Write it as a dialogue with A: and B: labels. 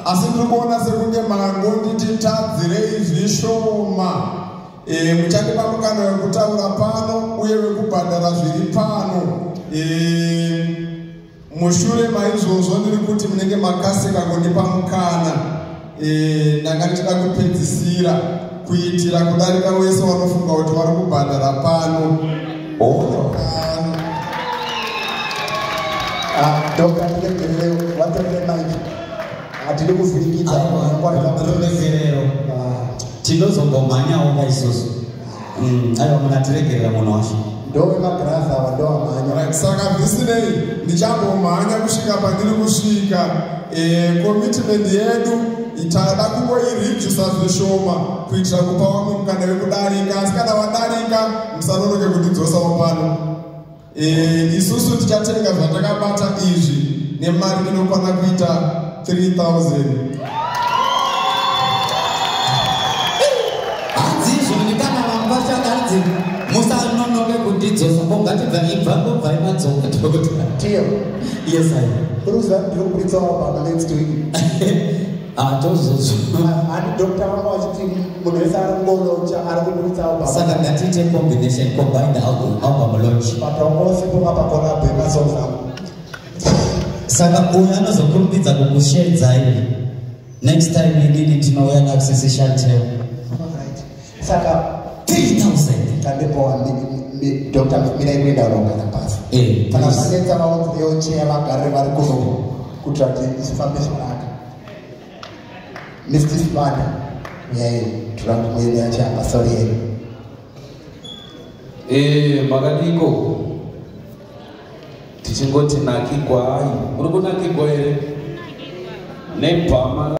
A: Asi ndiri kuona sekunge mangonditi tadzirei zvishoma. Muchandipa mukana wekutaura pano uye wekubhadhara zviri pano. Mushure maizvozvo ndiri kuti munenge makasika kundipa mukana. Ndanga ndichida kupedzisira kuitira kudarika wese wanofunga kuti vari kubhadhara pano.
B: Dr. Ndiregerero, vatorere mic. Hatidi kuvhiringidza.
C: Ruregerero. Tinozombomhanyawo kaisusu. Aiwa, munatiregerera munhu wacho.
B: Ndowemagirazi ava ndowamhanya.
A: Right, saka zvisinei ndichambomhanya kusvika pandiri kusvika. Commitment yedu tada kungoiredusa zvishoma kuitira kupa vamwe mukana wekudarika, asi kana vadarika musanonoke kutidzosawo pano. Isusu tichatenga zvatakabata izvi nemari inokwana kuita 3000.
C: Hanzi izvoni kana vambashadanzi musanonoke kundidzosa, ko ngatibva ibva ndobva imadzoka, Doctor.
B: Tiyo.
C: Yes, I.
B: Uruziva ndiri kuburitsawo baba next week.
C: Ah, tozozvo.
B: Handi doctor vanga vachiti munhu wese ari kungolauncha ari kuburitsawo baba.
C: Saka ngatiite combination, combined album launch.
B: But wanga usipo pacollabo yemasongs angu.
C: Saka uyu anozokurumidza kukushedzai next time, inini tinouya nakusisi Chantel.
B: Alright. Saka
C: 3000.
B: Tandipowa Dr. mirai kuenda unogara pasi. Kana
C: Please.
B: zvanetsa vaunzirewo cheya vagarire vari kuno kuitira kuti zvifambe zvakanaka. Mr. Sibanda, uyai toda kuti muende yacho sorry yenyu.
D: Makadiko, tichingoti nakigwai, muri kunakigwa here nebhama?